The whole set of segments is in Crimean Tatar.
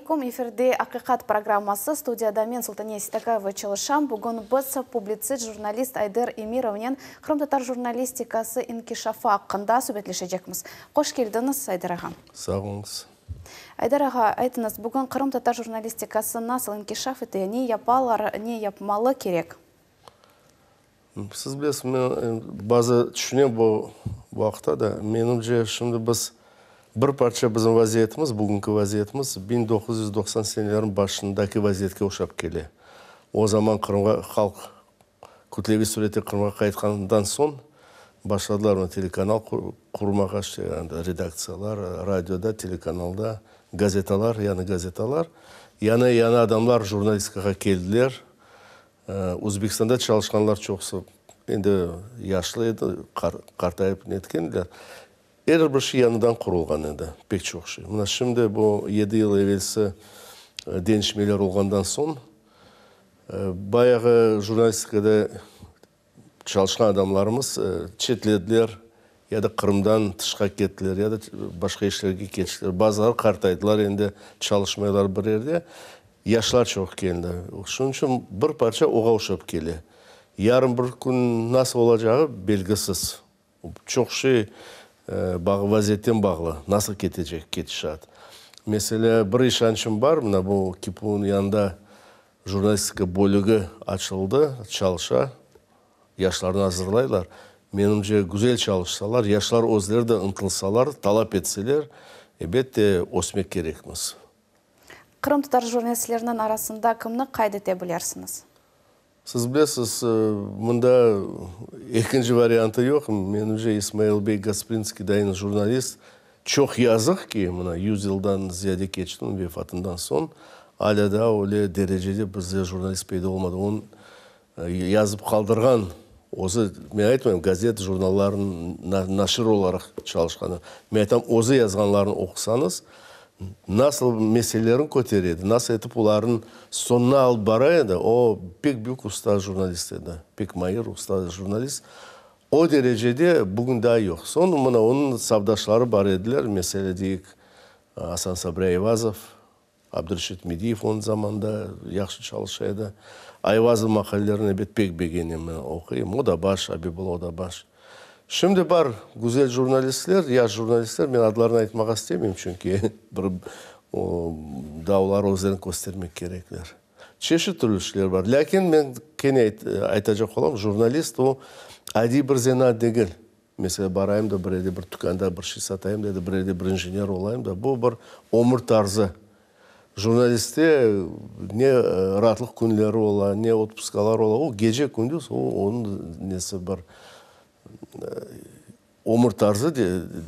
aleyküm! Efirde Aqiqat programması, studiyada men, Sultaniye Seytakayeva çalışam. Bugün biz publitsist, jurnalist Ayder Emirovnen qırımtatar jurnalistikası inkişafı aqqında subetleşecekmiz. Hoş keldiñiz, Ayder ağa! Sağ oluñız! Ayder ağa, aytıñız, bugün qırımtatar jurnalistikası nasıl inkişaf ete, ne yapalar, ne yapmalı kerek? Siz bilesiz, men bazı tüşünem bu bu aqta da. Menimce, şimdi biz bir parça bizim vaziyetimiz, bugünki vaziyetimiz 1990 senelerin başındaki vaziyetke oşap kele. O zaman Qırımğa halq kütleviy surette Qırımğa qaytqanından soñ başladılar mına telekanal qurmağa, işte redaktsiyalar, radioda, telekanalda, gazetalar, yañı gazetalar. Yañı yañı adamlar jurnalistikağa keldiler. Özbekistanda çalışqanlar çoqusı endi yaşlı edi, qartayıp netkendiler. Er bir şey yañıdan qurulğan edi, pek çoq şey. Mına şimdi bu yedi yıl evelsi deñişmeler olğandan soñ, bayağı jurnalistikada çalışqan adamlarımız çetlediler, ya da Qırımdan tışqa kettiler, ya da başqa işlerge keçtiler. Bazıları qartaydılar, endi çalışmaylar bir yerde. Yaşlar çoq keldi. Şunıñ içün bir parça oğa oşap kele. Yarın bir kün nasıl olacağı belgisiz. Çoq şey bağ, vaziyetten bağlı, nasıl ketecek ketişat. Meselâ, bir işançım bar, mına bu KİPU-nıñ yanında jurnalistika bölügi açıldı, çalışa. Yaşlarnı azırlaylar. Menimce, güzel çalışsalar, yaşlar özleri de ıntılsalar, talap etseler, ebette, ösmek kerekmiz. Qırımtatar jurnalistleriniñ arasında kimni qayd ete bilersiñiz? Siz bilesiz, mında ekinci variantı yoq. Menimce, İsmail bey Gasprinskiy dayın jurnalist. Çoq yazıq ki, mına yüz yıldan ziyade keçti onıñ vefatından soñ, alâ daa öyle derecede bizde jurnalist peyda olmadı. Onıñ Yazıp qaldırğan, özü, men aytmayım, gazet, jurnallarnıñ naşir olaraq çalışqanı, men aytam, özü yazğanlarını oqusañız, nasıl meselelerini kötere edi, nasıl etip olarnıñ soñuna alıp bara edi, o pek büyük usta jurnalist edi, pek mair usta jurnalist. O derecede bugün daa yoq. Soñ, mına, onıñ safdaşları bar ediler, meselâ, deyik, Asan Sabri Ayvazov, Abdureşit Mediyev onıñ zamanında yahşı çalışa edi. Ayvazov maqalelerini, ebet, pek begenem, men oquyım. Odabaş, Abibulla Odabaş. Şimdi bar güzel jurnalistler, yaş jurnalistler, men adlarını aytmağa istemeyim, çünki bir daa olar özlerini köstermek kerekler. Çeşit türlü işler bar. Lâkin men kene aytacaq olam, jurnalist o, adiy bir zenaat degil. Meselâ, barayım da bir yerde bir tükânda bir şey satayım da, ya da bir yerde bir injener olayım da, bu bir ömür tarzı. Jurnalistte ne raatlıq künleri ola, ne otpuskalar ola, o gece-kündüz o, onıñ nesi bir ömür tarzı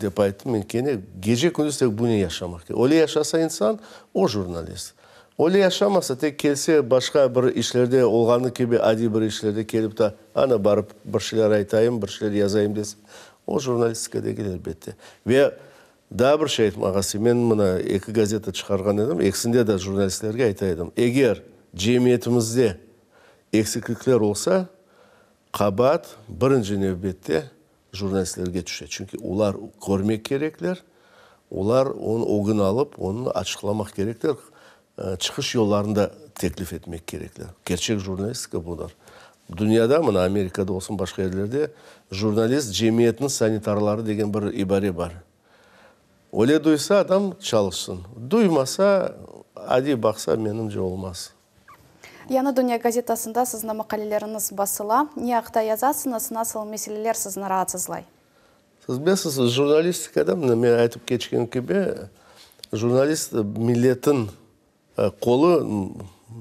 dep ayttım men kene, gece-kündüz tek bunen yaşamaq kerek. Öyle yaşasa insan, o jurnalist. Öyle yaşamasa, tek kelse başqa bir işlerde olğanı kibi adiy bir işlerde kelip ta, ana barıp bir şeyler aytayım, bir şeyler yazayım dese, o jurnalistika degil elbette. Ve daa bir şey aytmağa isteyim, men mına eki gazeta çıqarğan edim, ekisinde de jurnalistlerge ayta edim, eger cemiyetimizde eksiklikler olsa, qabaat birinci nevbette jurnalistlerge tüşe, çünki olar körmek kerekler, olar onıñ ögüni alıp, onı açıqlamaq kerekler, çıqış yollarını da teklif etmek kerekler. Kerçek jurnalistika budır. Dünyada, mına Amerikada olsun, başqa yerlerde, jurnalist cemiyetniñ sanitarları degen bir ibare bar. Öyle duysa adam çalışsın, duymasa, adiy baqsa, menimce, olmaz. Yañı dünya gazetasında siziñ maqaleleriñiz basıla. Ne aqta yazasıñız, nasıl meseleler sizni raatsızlay? Siz bilesiz, jurnalistikada, mına men aytıp keçken kibi, jurnalist milletin qolu,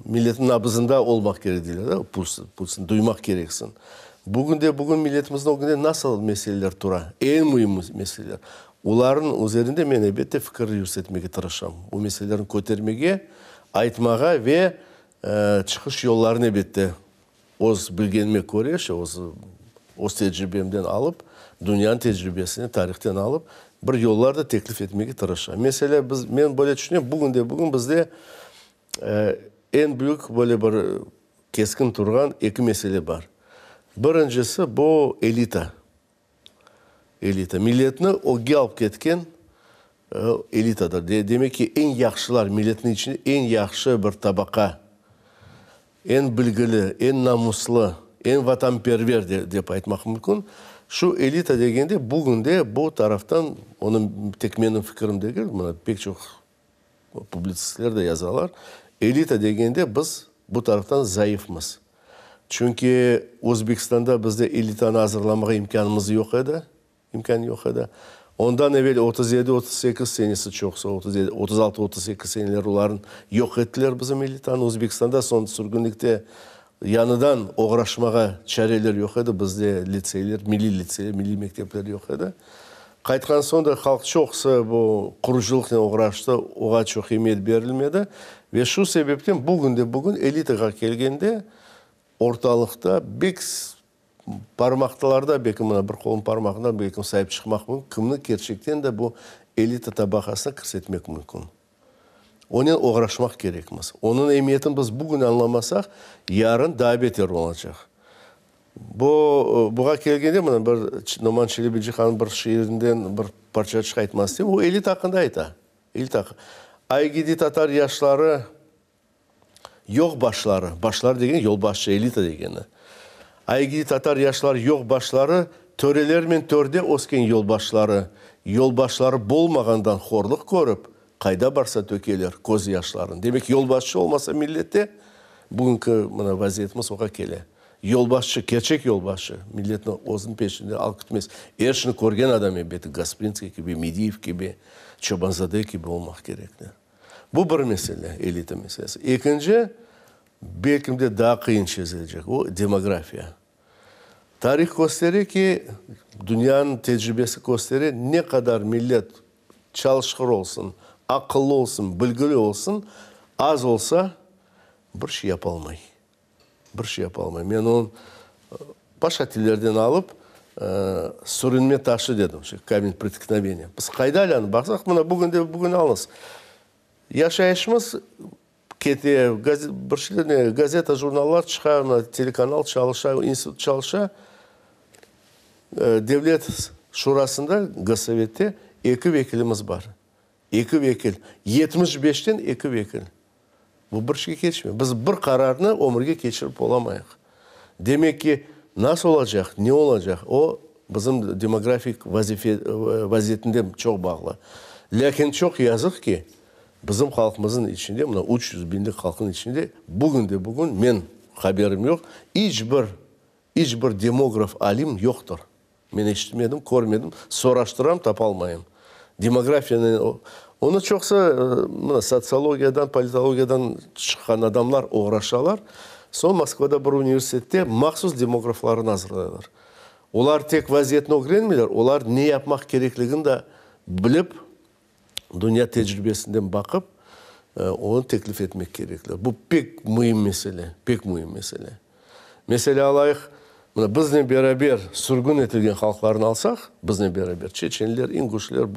milletin nabızında olmaq kerek deyler da, puls, pulsını duymaq kereksiñ. Bugünde bugün milletimizniñ ögünde nasıl meseleler tura, eñ müim meseleler, olarnıñ üzerinde men elbette fikir yürsetmege tırışam. Bu meselelerni kötermege, Aytmağa ve çıqış yollarını elbette öz bilgenime köre, işte öz öz tecribemden alıp, dünyanıñ tecribesini, tarihten alıp, bir yollar da teklif etmege tırışam. Meselâ, biz, men böyle tüşünem, bugünde-bugün bizde eñ büyük böyle bir keskin turğan eki mesele bar. Birincisi, bu elita. Elita. Milletni ögge alıp ketken. Elitadır. Demek ki, eñ yahşılar, milletniñ içinde eñ yahşı bir tabaqa, eñ bilgili, eñ namuslı, eñ vatanperver dep aytmaq mümkün. Şu elita degende, bugün de bu taraftan, onı tek menim fikirim degil, mına pek çoq publitsistler de yazalar, elita degende biz bu taraftan zayıfmız. Çünki Özbekistanda bizde elitanı azırlamağa imkânımız yoq edi. İmkân yoq edi. Ondan evel 37, 38 senesi çoqsa, 37, 36, 38 seneler olarnı yoq ettiler bizim elitanı. Özbekistanda soñ sürgünlikte yañıdan oğraşmağa çareler yoq edi. Bizde litseyler, milliy litseyler, milliy mektepler yoq edi. Qaytqan soñ da halq çoqusı bu qurucılıqnen oğraştı, oğa çoq emiyet berilmedi. Ve şu sebepten bugünde-bugün elitağa kelgende ortalıqta bek Parmaqtalarda, belki mına bir qolnıñ parmağından belki sayıp çıqmaq mümkün, kimni kerçekten de bu elita tabaqasına kirsetmek mümkün. Onen oğraşmaq kerekmiz. Onıñ emiyetini biz bugün añlamasaq, yarın daa beter olacaq. Bu, buğa kelgende, mına bir Noman Çelebicihanıñ bir şiirinden bir parçaçıq aytmaq isteyim. O elita aqqında ayta. Elita aqqında. Ay gidi tatar yaşları Yoq başları, başları degeni yolbaşçı, elita degeni. Aygidi tatar yaşları yoq başları, törelermen törde ösken yolbaşları, yolbaşları bolmağandan horluq körip, qayda barsa tökeler köz yaşların. Demek, yolbaşçı olmasa millette, bugünki mına vaziyetimiz oğa kele. Yolbaşçı, kerçek yolbaşçı, milletni özüniñ peşinde alıp gitmez. Er şini körgen adam elbette, Gasprinskiy kibi, Mediyev kibi, Çobanzade kibi olmaq kerekler. Bu bir mesele, elita meselesi. Ekinci, belkim de daa qıyın çezilecek, o, demografiya. Tarih köstere ki, dünyanıñ tecribesi köstere, ne qadar millet çalışqır olsun, aqıllı olsun, bilgili olsun, az olsa, bir şey yapalmay. Bir şey yapalmay. Men onı başqa tillerden alıp, sürünme taşı dedim, şu kamen pretknoveniya. Biz qayda alânı baqsaq, mına bugün de bugün alıñız. Yaşayışımız kete, bir şeyler, ne, gazeta, jurnallar çıqa, mına telekanal çalışa, institut çalışa. Devlet şurasında, Gossovette eki vekilimiz bar. Eki vekil. 75-ten eki vekil. Bu bir şeyge keçmey. Biz bir qararnı ömürge keçirip olamayıq. Demek ki, nasıl olacaq, ne olacaq, o, bizim demografik vazife, vaziyetinden çoq bağlı. Lâkin çoq yazıq ki, bizim halqımıznıñ içinde, mına 300 biñlik halqnıñ içinde bugünde-bugün, men haberim yoq, iç bir, iç bir demograf alim yoqtır. Men eşitmedim, körmedim, soraştıram, tapalmayım. Demografiyanı, onı çoqsa mına sotsiologiyadan, politologiyadan çıqqan adamlar oğraşalar. Soñ Moskvada bir universitette mahsus demograflarnı azırlaylar. Olar tek vaziyetni ögrenmeyler, olar ne yapmaq kerekligini de bilip, dünya tecribesinden baqıp, onı teklif etmek kerekler. Bu pek müim mesele, pek müim mesele. Meselâ alayıq, mına biznen beraber sürgün etilgen halqlarnı alsaq, biznen beraber çeçenler, inguşler,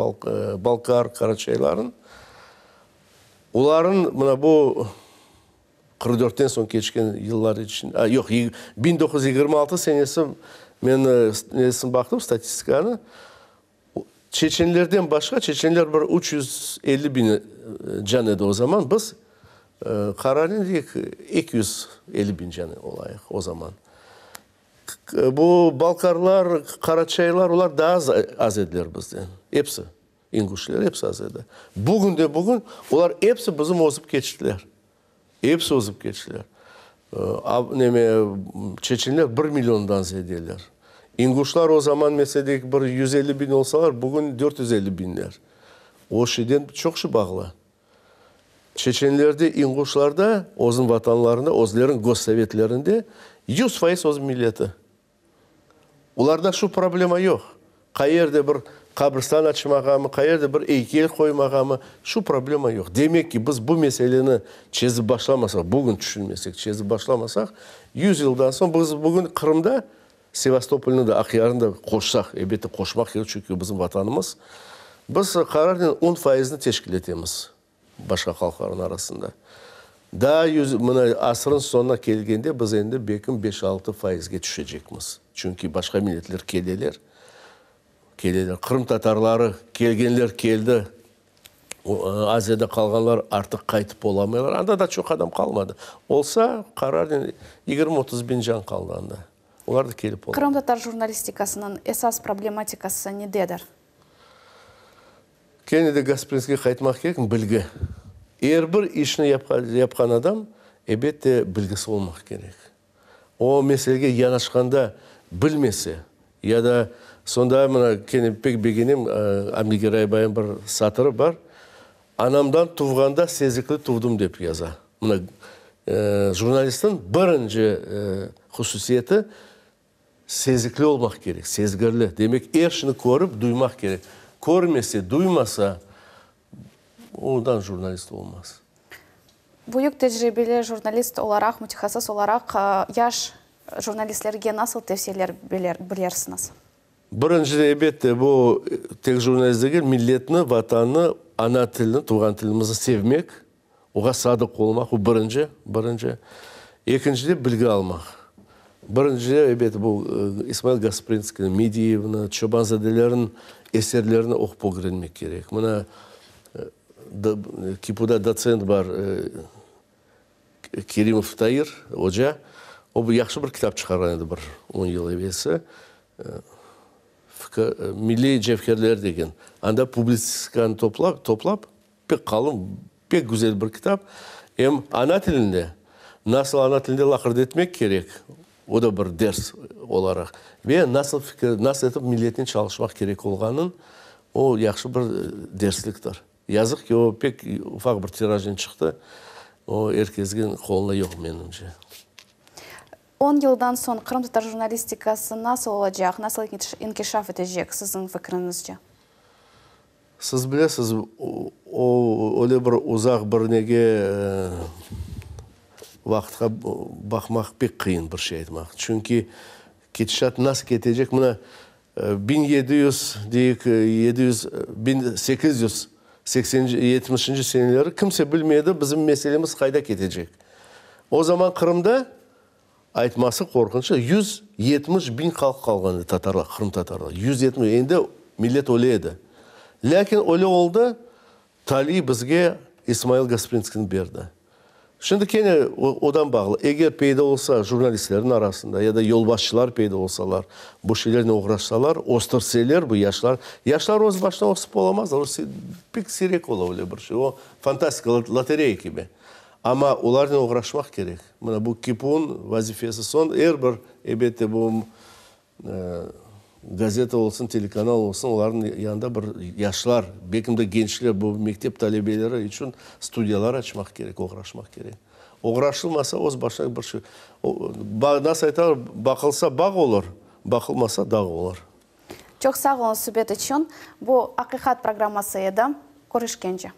balkar, qaraçayların, oların mına bu 44-ten soñ keçken yıllar içinde, a, yoq, 1926 senesi men nesini baqtım, statistikanı, Çeçenlerden başqa, çeçenler bir 350 biñ can edi o zaman, biz qararnen deyik, 250 biñ can olayıq o zaman. Bu balkarlar, qaraçaylar, olar daa az ediler bizden, episi, inguşler, episi az edi. Bugün de bugün olar episi bizim ozıp keçtiler, episi ozıp keçtiler. Neme, çeçenler bir milliondan zedeler. İnguşlar o zaman, mesela, deyik, bir 150 biñ olsalar, bugün 450 biñler. O şeyden çoq şey bağlı. Çeçenlerde, inguşlarda özüniñ vatanlarında, özleriniñ gossovetlerinde 100% öz milleti. Olarda şu problema yoq. Qayerde bir qabristan açmağamı, qayerde bir eykel qoymağamı, şu problema yoq. Demek ki, biz bu meseleni çezip başlamasaq, bugün tüşünmesek, çezip başlamasaq, 100 yıldan soñ biz bugün Qırımda, Sevastopolnı da, Aqyarnı da qoşsaq, elbette qoşmaq kerek, çünki o bizim vatanımız, biz qararnen on fayıznı teşkil etemiz. Başqa halqlarnıñ arasında. Daa yüz, mına, asırnıñ soñuna kelgende biz endi belkim beş-altı faizge tüşecekmiz. Çünki başqa milletler keleler, keleler. Qırımtatarları kelgenler keldi. Aziyada qalğanlar artıq qaytıp olamaylar. Anda da çoq adam qalmadı. Olsa, qararnen 20-30 biñ can qaldı anda. Olar da kelip olamadı. Qırımtatar jurnalistikasınıñ esas problematikası nededir? Kene de Gasprinskiyge qaytmaq kerekim, bilgi. Er bir işni yapqan adam, ebette, bilgisi olmaq kerek. O meselege yanaşqanda bilmese, ya da soñda mına kene pek begenem, Amdi Geraybay'ın bir satırı bar, Anamdan tuvğanda sezikli tuvdım dep yaza. Mına jurnalistniñ birinci hususiyeti sezikli olmaq kerek, sezgirli. Demek, er şeyni körip, duymaq kerek. Körmese, duymasa, ondan jurnalist olmaz. Büyük tecribeli jurnalist olaraq, mütehassıs olaraq yaş jurnalistlerge nasıl tevsiyeler berersiñiz? Birinciden, elbette, bu tek jurnalist degil, milletni, Vatannı, ana tilini, tuvğan tilimizni sevmek, oğa sadıq olmaq, bu birinci, birinci. Ekincide, bilgi almaq. Birincide, elbette, bu İsmail Gasprinskiyni, Mediyevni, Çobanzadelerniñ eserlerini oqup ögrenmek kerek. Mına, KİPUda dotsent bar, Kerimov Tair oca, o bir yahşı bir kitap çıqarğan edi bir on yıl evelsi, Milliy cevherler degen. Anda publitsistikanı toplap, toplap, pek qalın, pek güzel bir kitap. Em ana tilinde, nasıl ana tilinde laqırdı etmek kerek, o da bir ders olaraq, ve nasıl fikir, nasıl etip milletnen çalışmaq kerek olğanın, o yahşı bir dersliktir. Yazıq ki, o pek ufaq bir tirajnen çıqtı, o er kesniñ qolunda yoq, menimce. On yıldan soñ qırımtatar jurnalistikası nasıl olacaq, nasıl inkişaf etecek, siziñ fikriñizce? Siz bilesiz, o öyle bir uzaq bir nege vaqıtqa baqmaq pek qıyın bir şey aytmaq. Çünki ketişat nasıl ketecek, mına 1700, deyik, 700, 1880, 70-nci seneleri kimse bilmedi, bizim meselemiz qayda ketecek. O zaman Qırımda, aytması qorqunçlı, 170 biñ halq qalğan edi, tatarlar, qırımtatarlar. 170, endi millet öle edi. Lâkin öyle oldı, taliy bizge İsmail Gasprinskiyni berdi. Şimdi kene odan bağlı, eger peyda olsa jurnalistlerniñ arasında ya da yolbaşçılar peyda olsalar, bu şeylernen oğraşsalar, östürseler bu yaşlar, yaşlar öz başına ösip olamazlar, o pek siyrek ola öyle bir şey, o fantastika, lotereya kibi. Amma olarnen oğraşmaq kerek. Mına bu KİPUnıñ vazifesi soñ er bir, elbette, bu Gazeta olsun, telekanal olsun, olarnıñ yanında bir yaşlar, belkim de gençler, bu mektep talebeleri içün studiyalar açmaq kerek, oğraşmaq kerek. Oğraşılmasa, öz başına bir şey. Nasıl aytalar, baqılsa bağ olur, baqılmasa dağ olur. Çoq sağ oluñ subet içün. Bu Aqiqat programması edi. Körüşkence.